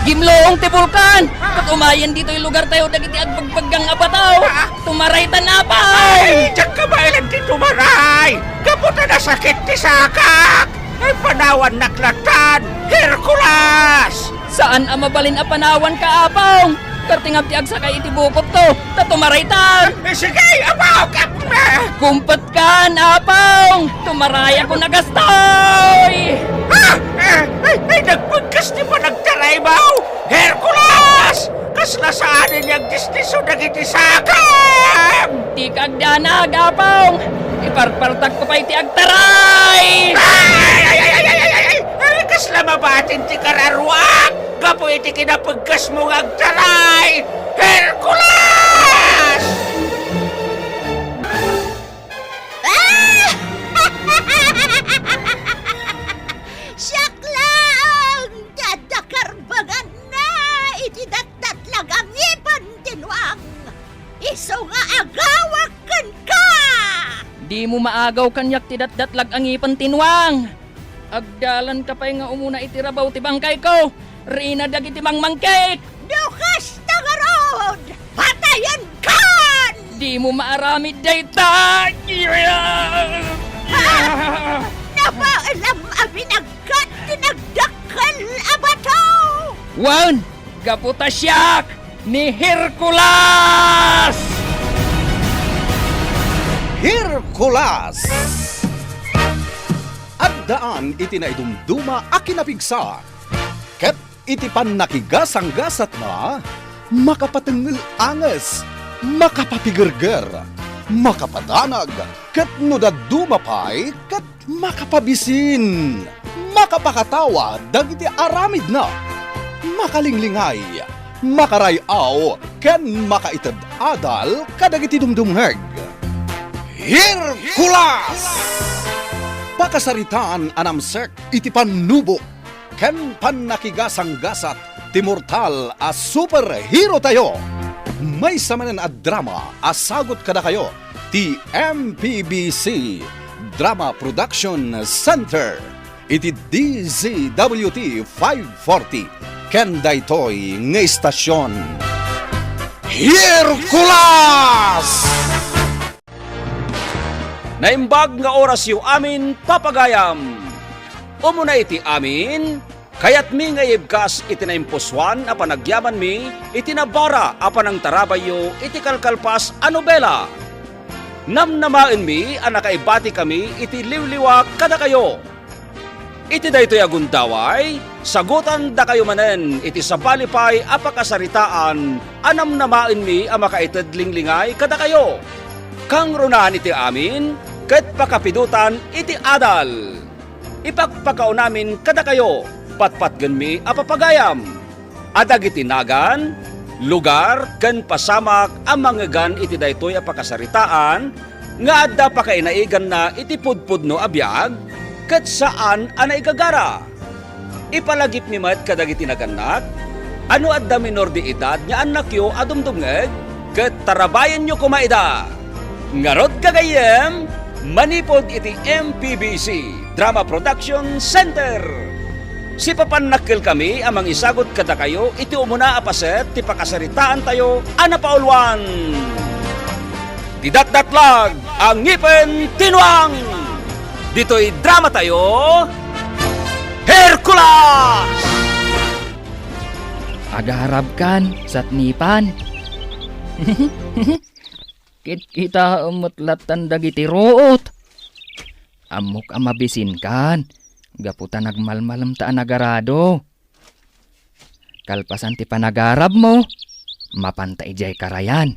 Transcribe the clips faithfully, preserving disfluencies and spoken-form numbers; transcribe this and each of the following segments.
Gimluong ti bulkan! Ket umayen ditoy lugartayo dagiti agbagbaggang a bato! Ah! Tumaraytan, Apong! Ay, diak kabaelan ti tumaray! Gapu ta nasakit ti sakak! Ay, panawannak lattan, Hercules! Saan a mabalin a panawanka, Apong! Kartingam ti agsakay iti bukotko, ta tumaraytan! Eh, sige, Apong! Ap-, eh! Kumpetkan, Apong! Tumarayakon a gastoy! Ah! Eh, ay, ay, nagpagkas ti panagtaraymo! Hercules! Kasla saan iti agdisdisso dagiti sakam! Dika agdanag, Apong! Iparpartakko pay ti agtaray! Ay, ay, ay, ay, ay, ay, ay, ay! Ay, kasla mabatin ti kararuak! Gapu iti kinapagkasmo nga agtaray! Hercules! Ah! Siak laeng ti adda karbanganna iti datdatlag a ngipen ti nuang. Isu nga agawak kenka! Dimo maagaw kaniak ti datdatlag a ngipen ti nuang. Agdalanka pay nga umuna iti rabaw ti bangkayko, rina dagiti mangmangkit! No kasta ngarud, patayenkan! Dimo maaramid dayta! Ah! Napaelam a binagkat ti nagdakkel a bato! Wen, gapu ta siak ni Hercules! Hercules! Addaan iti naidumduma a kinapigsa, ket iti pannakigasanggasatna, makapatengngel anges, makapapigerger, makapadanag, ket no dadduma pay, ket makapabisin, makapakatawa dagiti aramidna, makalinglingay, makaray-aw, ken makaited adal kadagiti dumdumngeg. Hercules! Pakasaritaan a namsek iti pannubok ken pannakigasanggasat ti mortal a superhero tayo. Maysa manen a drama a sagut kadakayo ti M P B C Drama Production Center iti D Z W T five forty ken daytoy nga istasion. Hercules! Naimbag nga orasyo amin, papagayam. Umuna iti amin, kayatmi nga iibkas iti naimpusoan a panagyamanmi iti nabara a panangtarabayyo iti kalkalpas a nobela. Namnamaenmi a nakaibatikami iti liwliwa kadakayo. Iti daytoy a gundaway, sagutandakayo manen iti sabali pay a pakasaritaan a namnamaenmi a makaited linglingay kadakayo. Kangrunaan iti amin, ket pakapidotan iti adal. Ipakpakaunamin kadakayo, patpatgenmi a papagayam. A dagiti nagan, lugar, ken pasamak a mangngegan iti daytoy a pakasaritaan nga adda pakainaiganna iti pudpudno a biag ket saan a naigagara. Ipalagipmi met kadagiti nagannak a no adda minor de edad nga annakyo a dumdumngeg, ket tarabayenyo koma ida. Ngarud, gagayyem, manipud iti M P B C Drama Production Center. Sipapannakkelkami a mangisagut kadakayo iti umuna a paset ti pakasaritaantayo a napauluan ti Datdatlag a Ngipen ti Nuang. Ditoy dramatayo, Hercules! Agarabkan, satnipan. Kitkitaem met lattan dagiti ruot. Ammok a mabisinkan, gapu ta nagmalmalemta a nagarado. Kalpasan ti panagarabmo, mapanta idiay karayan,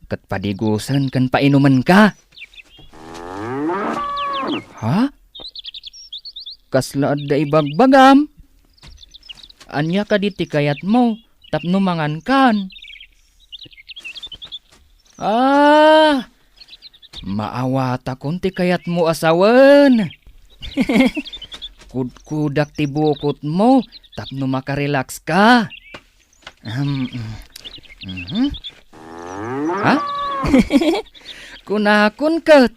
ket padigusen ken painumenka. Ha? Kasla adda ibagbagam? Ania kadi ti kayatmo tapno mangankan? Ah! Maawatakon ti kayatmo a sawen. Kudkudak ti bukotmo tapno makarelax ka. Ahem, mhm. Ha? Kunakon ket,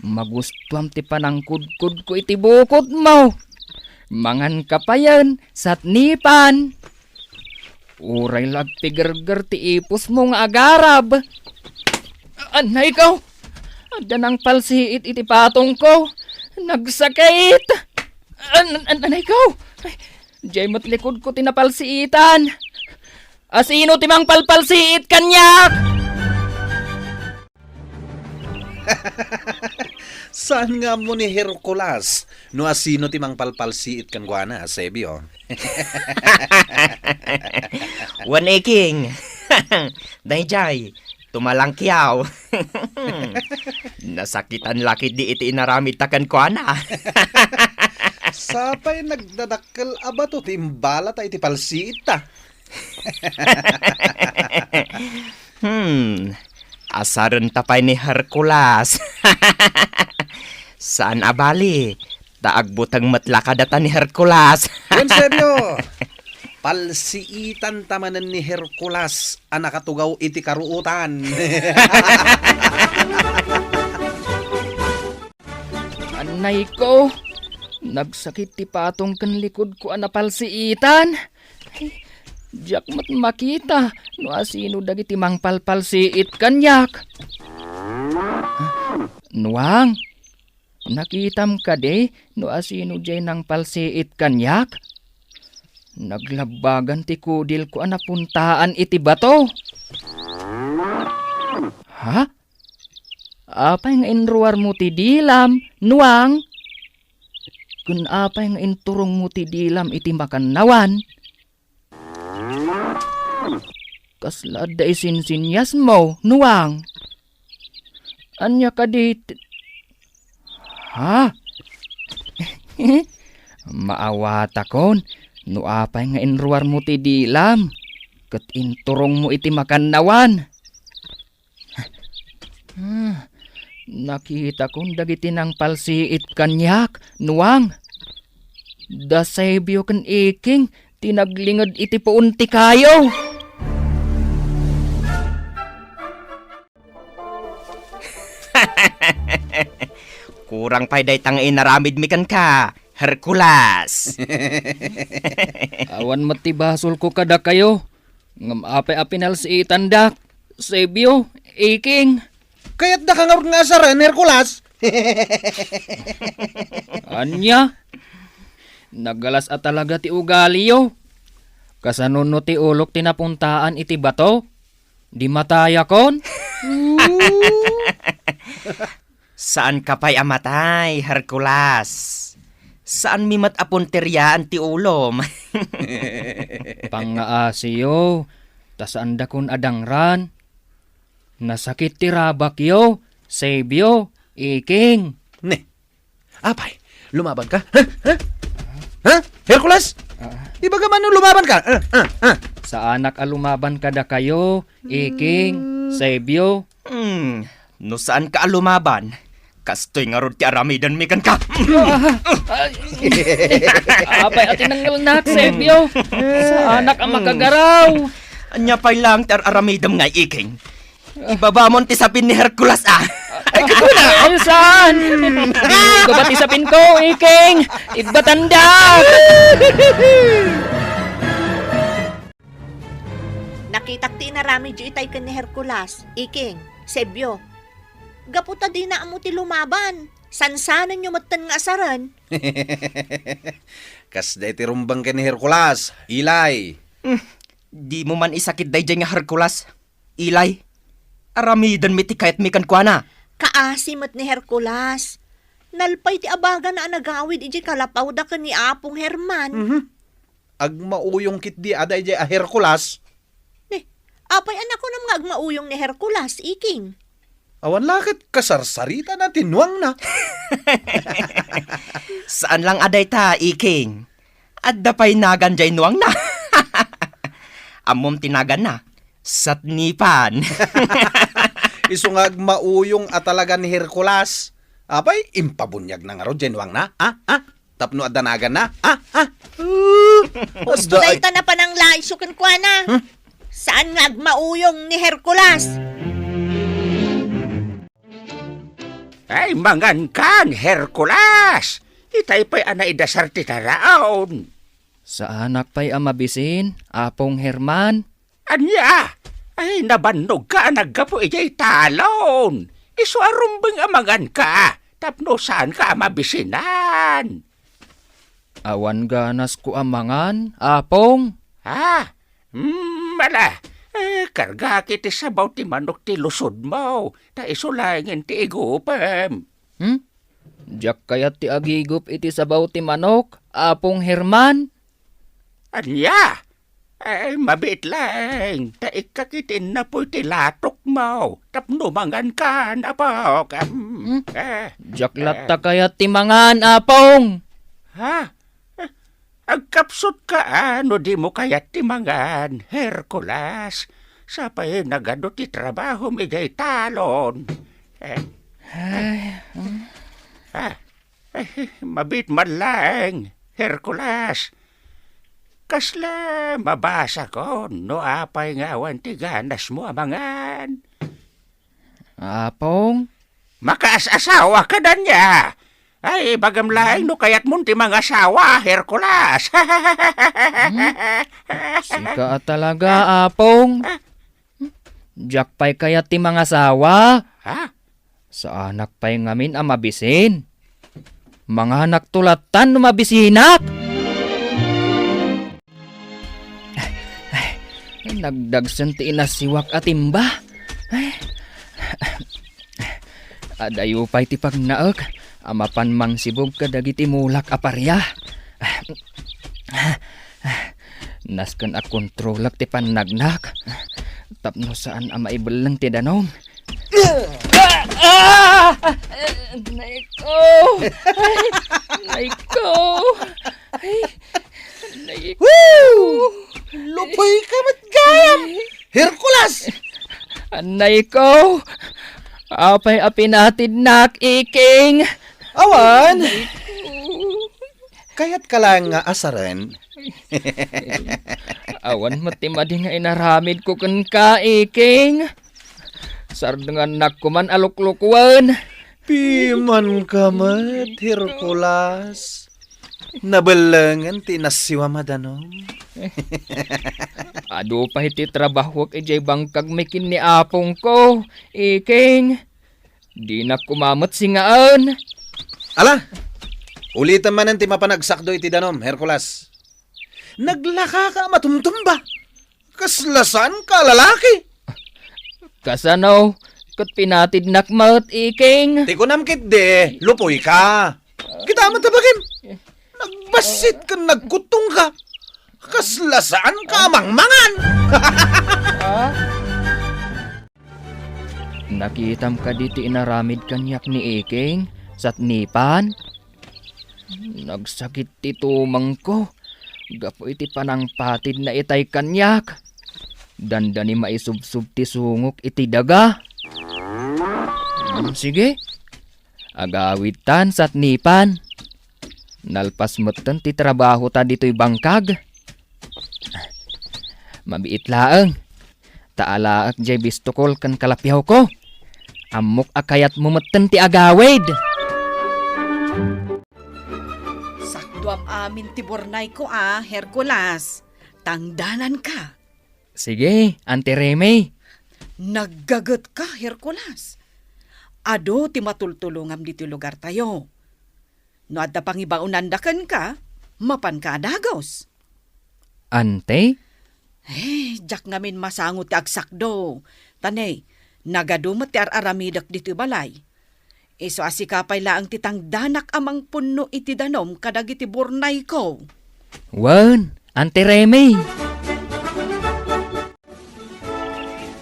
magustuam ti panangkudkodko iti bukotmo. Manganka payen, satnipan. Uray la agpigerger ti ipusmo nga agarab. Anayko! Adda nangpalsiit iti patongko. Nagsakit! An-, an-, anayko! Ay, diay met likodko ti napalsiitan. Asino ti mangpalpalsiit kaniak? Saan nga ammo ni Hercules no asino ti mangpalpalsiit kenkuana, Sebio? Wen, Iking. Daydiay, tumalangkiaw. Nasakitan la ketdi iti inaramidta kenkuana. Sapay nagdadakkel a bato ti imbalata iti palsiitta. Hmm, asarenta pay ni Hercules. Saan a bali, ta agbuteng met la kadata ni Hercules. Wen, Sebio, palsiitanta manen ni Hercules a nakatugaw iti karuotan. Anayko, nagsakit ti patong ken likodko a napalsiitan. Diak met makita no asino dagiti mangpalpalsiit kaniak. Nuang, nakitam kadi no asino diay nangpalsiit kaniak? Naglabbagan ti kudilko a napuntaan iti bato. Ha? Apay nga inruarmo ti dilam, Nuang? Ken apay nga inturongmo ti dilam iti makannawan? Kasla adda isinsinyasmo, Nuang? Ania kadi ti, ha? Maawatakon no apay nga inruarmo ti dilam ket inturongmo iti makannawan. Ah, nakitakon dagiti nangpalsiit kaniak, Nuang. Da Sebio ken Iking ti naglinged iti puon ti kayo. Kurang pay dayta nga inaramidmi kenka, Hercules. Awan met ti basolko kadakayo. Ngem apay a pinalsiitandak, Sebio, Iking? Kayatdaka ngarud nga asaren, Hercules? Ania? Nagalas a talaga ti ugaliyo. Kasano no ti ulok ti napuntaan iti bato? Di matayakon? Saanka pay a matay, Hercules. Saanmi met a punteriaan ti ulom. Pangngaasiyo, ta saandakon a dangran. Nasakit ti rabakyo, Sebio, Iking. Ne, apay, lumabanka? Ha? Ha? Ha? Hercules? Ah. Ibagam no lumabanka? Ah, ah, ah. Saanak a lumaban kadakayo, Iking, Sebio. Hmm, no saanka a lumaban, kastoy ngarud ti aramidenmi kenka. Ah, ay. Apay a tinengngelnak, Sebio? Saanak a makagaraw. Ania pay laeng ti ar-aramidem nga, Iking? Ibabamon ti sapin ni Hercules, ah. Ay, kaguna! Ay, saan? Inugabat ti sapinko, Iking! Ibbatandak! Nakitak ti inaramidyo itay ken ni Hercules, Iking, Sebio. Gapu ta dina ammo ti lumaban, sansanenyo metten nga asaren. Kasdi ti rumbeng ken ni Hercules, Ilay. Hmm, dimo man isakit daydiay nga Hercules, Ilay. Aramidenmi ti kayatmi kenkuana. Kaasi met ni Hercules. Nalpay ti abagana a nagawid idiay kalapawda ken ni Apong Herman. Mhm. Agmauyong ketdi a daydiay a Hercules. Ne, apay a nakunam nga agmauyong ni Hercules, Iking? Awan la ket kasarsaritana ti nuangna. Saan lang a dayta, Iking. Adda pay nagan diay nuangna. Ammom ti naganna? Satnipan. Isu nga agmauyong a talaga ni Hercules. Apay, impabuniagna ngarud diay nuangna? Ha? Ha? Tapno adda naganna? Ha? Ha? Husto dayta napanangla isu kenkuana. Hmm? Saan nga agmauyong ni Hercules? Ay, mangankan, Hercules! Itay pay a naidasar ti taraon. Saanak pay a mabisin, Apong Herman. Ania? Ay, nabannogka a naggapu idiay talon. Isu a rumbeng a manganka tapno saanka a mabisinan. Awan ganasko a mangan, Apong. Ha? Hmm, ala, eh, kargak iti sabaw ti manok ti lusodmo, ta isu laengen ti igupem. Hmm? Diak kayat ti agigup iti sabaw ti manok, Apong Herman. Ania? Eh, mabiit laeng, ta ikkak iti innapuy ti latokmo, tapno mangankan, apok. Hmm? Hmm? Eh, Diak eh. Latta kayat ti mangan, Apong. Ha? Eh, agkapsutka a no dimo kayat ti mangan, Hercules. Sapay nagadu ti trabahom idiay talon. Eh, Ay, hmm. Ah, eh, mabiit man laeng, Hercules. Kasla mabasakon no apay nga awan ti ganasmo a mangan. Apong? Makaas-asawa ka, Danya. Ay, ibagam laeng no kayatmon ti mangasawa, Hercules. Hmm? Sika a talaga, Apong. Diak pay kayat ti mangasawa. Ha? Saanak pay ngamin a mabisin. Manganakto lattan no mabisinak. Ay, nagdagsen ti inasiwak a timba. Ay. Adayo pay ti pagnaek a mapan mangsibug kadagiti mulak a paria. Nasken a kontrolak ti pannagnak tapno saan a maibelleng ti danum. Ah! Ah! Nay ko! Ay, nay ko! Ay, nay ko! Woo! Lupoy ka met gayam! Hercules! Anay ko! Apay a pinatidnak, Iking? Awan! Anay ko! Kayat ka lang nga asaren? Awan met ti madi nga inaramid ko kenka, Iking. Sardengannak koman a luklukwen. Piman ka met, Hercules. Nabellengen ti inasiwam a danum. Adu pay ti trabahuek idiay bangkag mi ken ni apongko, Iking. Dinak koma met singaen. Ala, ulitem manen ti mapan agsakdo iti danum, Hercules. Naglakaka a matumtumba. Kasla saanka a lalaki. Kasano? Ket pinatidnak met, Iking. Ti kunam ketdi, lupoy ka. Kita met a bagim. Nagbassit ken nagkuttong ka. Kasla saanka a mangmangan. Ah? Nakitam kadi ti inaramid kaniak ni Iking, satnipan? Nagsakit ti tumengko gapu iti panangpatidna itay kaniak. Dandani maisubsob ti sungok iti daga. Hmm, sige. Agawidtan satnipan. Nalpas metten ti trabahota ditoy bangkag. Mabiit laeng. Ta alaek jay bistokol ken kalapiawko. Ammok a kayatmo metten ti agawid. Sakduam amin ti burnayko a, Hercules. Tangdananka. Sige, Auntie Remy. Naggagetka, Hercules. Adu ti matultulongam ditoy lugartayo. No adda pangibaonanda kenka, mapanka a dagus. Ante? Eh, diak ngamin masango ti agsakdo. Ta ne, nagadu met ti ar-aramidek ditoy balay. Isu a sika pay laeng ti tangdanak a mangpunno iti danum kadagiti burnayko. Wen, Ante Remy.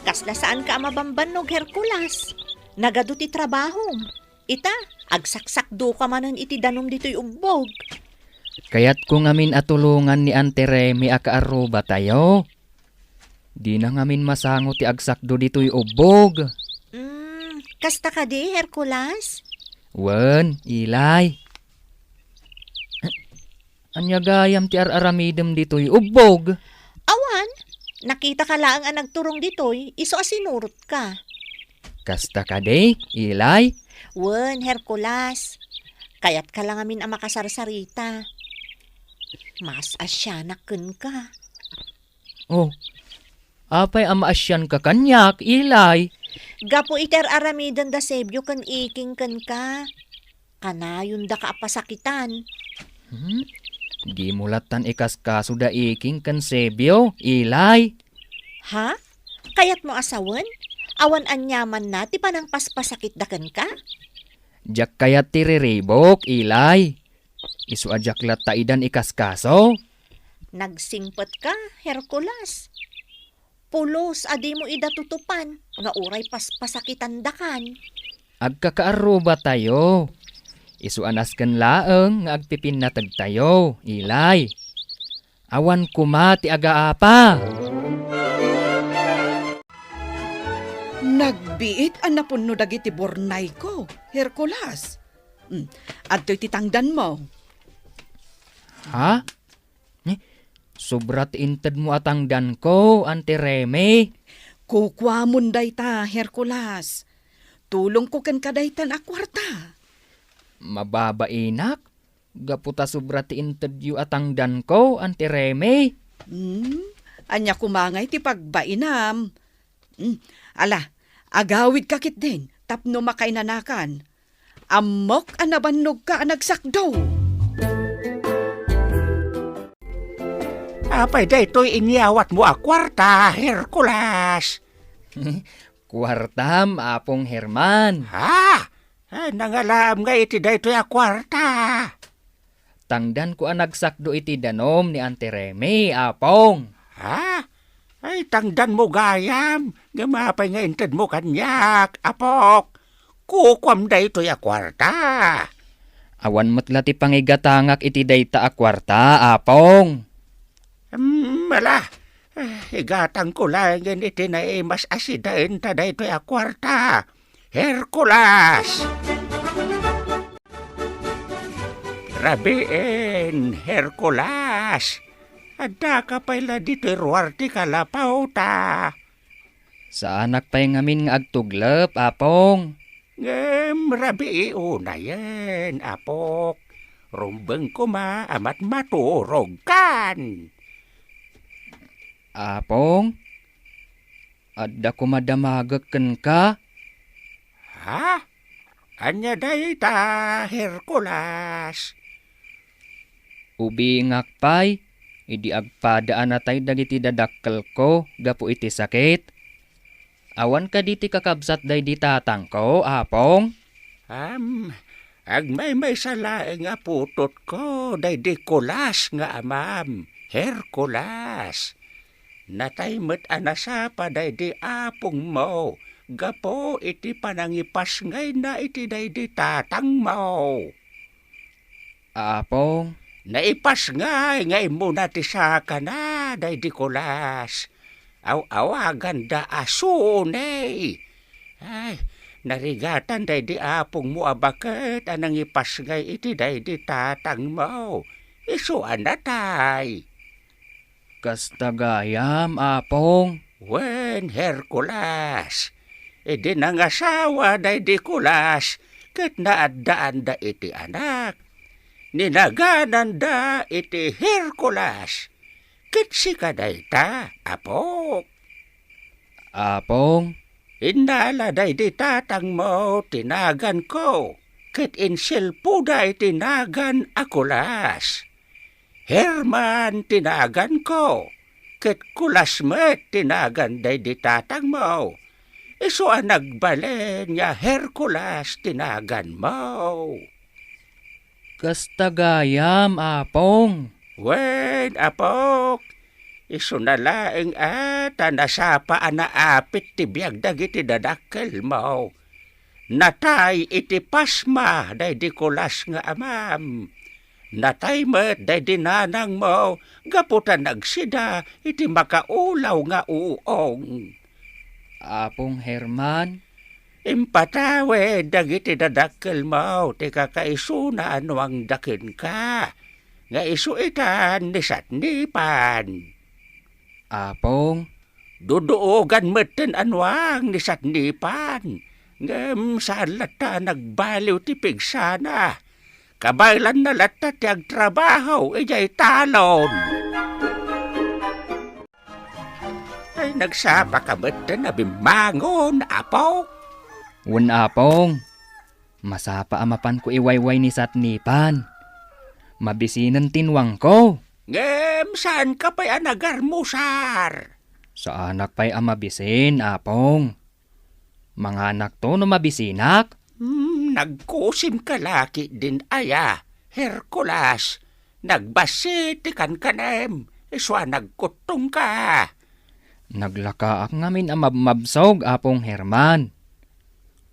Kasla saanka a mabambannog, Hercules. Nagadu ti trabahom. Ita, agsaksakdoka manen iti danum ditoy ubbog. Kayatko ngamin a tulongan ni Ante Remy a kaarrubatayo. Dina ngamin masango ti agsakdo ditoy ubbog. Mm, kasta kadi, Hercules? Wen, Ilay. Ania gayam ti ar-aramidem ditoy ubbog? Awan, nakitaka laeng a nagturong ditoy, isu a sinurotka. Kasta kadi, Ilay? Wen, Hercules. Kayatka la ngamin a makasarsarita. Maas-asianak kenka. Oh, apay a maasianka kaniak, Ilay? Gapu iti ar-aramiden da Sebio ken Iking kenka. Kanayondaka a pasakitan. Hmm? Dimo lattan ikaskaso da Iking ken Sebio, Ilay. Ha? Kayatmo a sawen? Awan aniamanna ti panangpaspasakitda kenka? Diak kayat ti riribuk, Ilay. Isu a diak latta idan ikaskaso. Nagsingpetka, Hercules. Pulos a dimo ida tutupan nga uray paspasakitandakan. Agkakaarrubatayo. Isu a nasken laeng nga agpipinnategtayo, Ilay. Awan koma ti agaapa. Nagbiit a napunno dagiti burnayko, Hercules. Hmm, adtoy ti tangdanmo. Ha? Ni, sobra ti intedmo a tangdanko, Auntie Remy. Kukuamon dayta, Hercules. Tulongko kenka daytan a kuarta. Mababainak, gapu ta sobra ti intedyo a tangdanko, Auntie Remy. Hmm? Ania koma ngay ti pagbainam? Hmm, ala, agawidka ketdin tapno makainanakan. Ammok a nabannogka a nagsakdo. Apay daytoy inyawatmo a kuarta, Hercules? Kuartam, Apong Herman. Ha? Ay, nangalaam nga iti daytoy a kuarta. Tangdanko a nagsakdo iti danum ni Auntie Remy, Apong. Ha? Ay, tangdanmo gayam, ngem apay nga intedmo kaniak, apok? Kukuam daytoy a kuarta. Awan met la ti pangigatangak iti dayta a kuarta, Apong. Hmm, ala, eh, igatangko laengen iti naimas a siden ta daytoy a kuarta. Hercules! Rabiin, Hercules! Addaka pay la ditoy ruar ti kalapawta? Saanak pay ngamin nga agtuglep, Apong. Ngem rabii unayen, apok. Rumbeng koma a matmaturogkan. Apong, adda koma damagek kenka? Ha? Ania dayta, Hercules? Ubingak pay, idi agpada a natay dagiti dadakkelko gapu iti sakit. Awan kadi ti kakabsat daydi tatangko, Apong? Am, agmaymaysa laeng a putotko daydi Kulas nga amam, Hercules. Natay met a nasapa daydi apongmo gapu iti panangipasngayna iti daydi tatangmo. Apong. Naipasngay nga immuna ti sakana daydi Kulas. Aw-awaganda a Suni. Ay, narigatan daydi apongmo a baket a nangipasngay iti daydi tatangmo. Isu a natay. Kasta gayam, Apong. Wen, Hercules. Idi nangasawa daydi Kulas, ket naaddaanda iti anak. Ninagananda iti Hercules. Ket sika dayta, apok. Apong. Innala daydi tatangmo ti naganko, ket insilpoda iti nagan a Kulas. Herman ti naganko, ket Kulas met ti nagan daydi tatangmo. Isu a nagbalin nga Hercules ti naganmo. Kasta gayam, Apong. Wen, apok, isuna laeng a ta nasapa a naapit ti biag dagiti dadakkelmo. Natay iti pasma daydi Kulas nga amam. Natay met daydi nanangmo gapu ta nagsida iti makaulaw nga uong. Apong Herman. Impatawid dagiti dadakkelmo ti kakaisuna a nuangda kenka, nga isu itan ni Satnipan. Apong. Duduogan metten a nuang ni Satnipan, ngem saan latta a nagbaliw ti pigsana. Kabaelanna latta ti agtrabaho idiay talon. Ay, nagsapaka metten a bimmangon, Apo. Wen, Apong. Masapa a mapanko iwayway ni Satnipan. Mabisinen ti nuangko. Ngem saanka pay a nagarmusar? Saanak pay a mabisin, Apong. Manganakto no mabisinak. Hmm, nagkusimka la ketdin aya, Hercules. Nagbassit ti kankanem, isu a nagkuttongka. Naglakaak ngamin a mabmabsog, Apong Herman.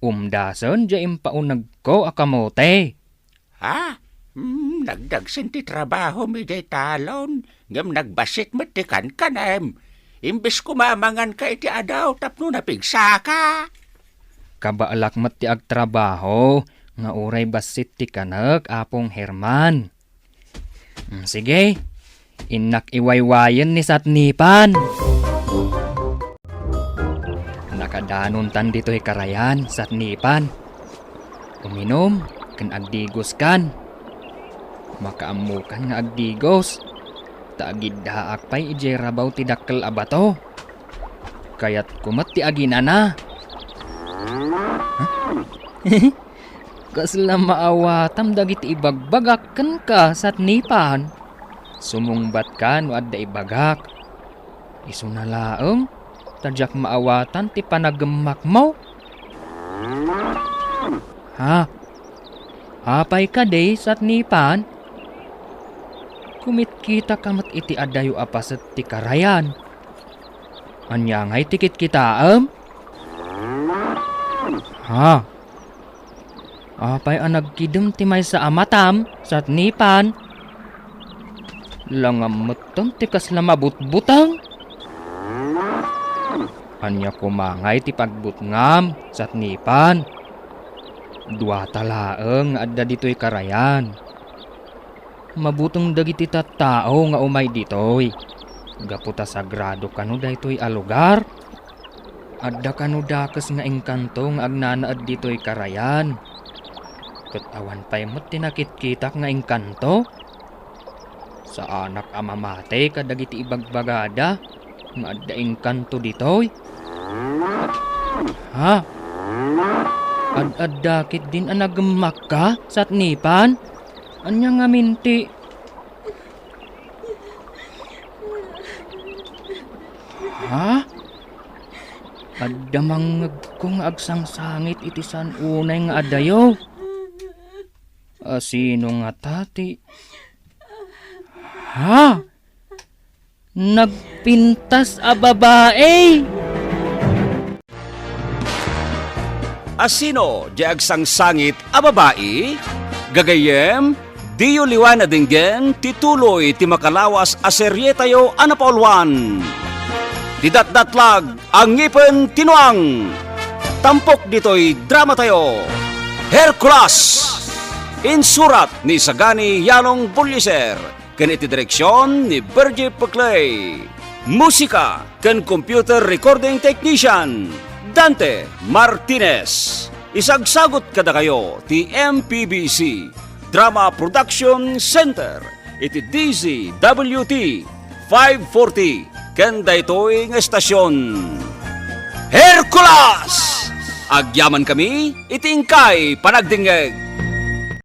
Umdasen diay impaunegko a kamote. Ha? Hmm, nagdagsen ti trabahom idiay talon, ngem nagbassit met ti kankanem. Imbes koma a manganka iti adaw tapno napigsaka. Kabaelak met ti agtrabaho, nga uray bassit ti kanek, Apong Herman. Mm, sige, innak iwaywayen ni Satnipan. Nakadanontan ditoy karayan, Satnipan. Uminum ken agdigoskan. Makaammokan nga agdigos, ta agiddaak pay idiay rabaw ti dakkel a bato. Kayatko met ti aginana. Huh? Kasla maawatam dagiti ibagbagak kenka, Satnipan. Sumungbatka no adda ibagak. Isuna laeng, ta diak maawatan ti panagemmakmo. Ha? Apay kadi, Satnipan? Kumitkitaka met iti adayo a paset ti karayan. Ania ngay ti kitkitaem? Ha? Apay a nagkidem ti maysa a matam, Satnipan? Langam metten ti kasla mabutbuteng? Ania koma ngay ti pagbutngam, Satnipan? Duata laeng nga adda ditoy karayan. Mabuteng dagiti tattao nga umay ditoy. Gapu ta sagrado kano daytoy a lugar. Adda kano dakes nga engkanto nga agnanaed ditoy karayan. Ket awan pay met ti nakitkitak nga engkanto. Saanak a mamati kadagiti ibagbagada nga adda engkanto ditoy. Ha? Ad-adda ketdin a nagemmakka, Satnipan? Ania ngamin ti Ha? Adda mangngegko nga agsangsangit iti saan unay nga adayo. Asino ngata ti Ha? Nagpintas a babai! Asino diay agsangsangit a babai? Gagayyem, diyo liwan a denggen ti tuloy ti makalawas a serietayo a napauluan, Ti Datdatlag a Ngipen ti Nuang. Tampok ditoy dramatayo, Hercules. Insurat ni Sagani Yalong Bullieser. Ken iti direksion ni Virgie Peclay. Musika ken computer recording technician, Dante Martinez. Isagsagut kadakayo ti M P B C Drama Production Center iti D Z W T five forty ken daytoy nga estasion. Hercules! Agyamankami iti inkay panagdengngeg.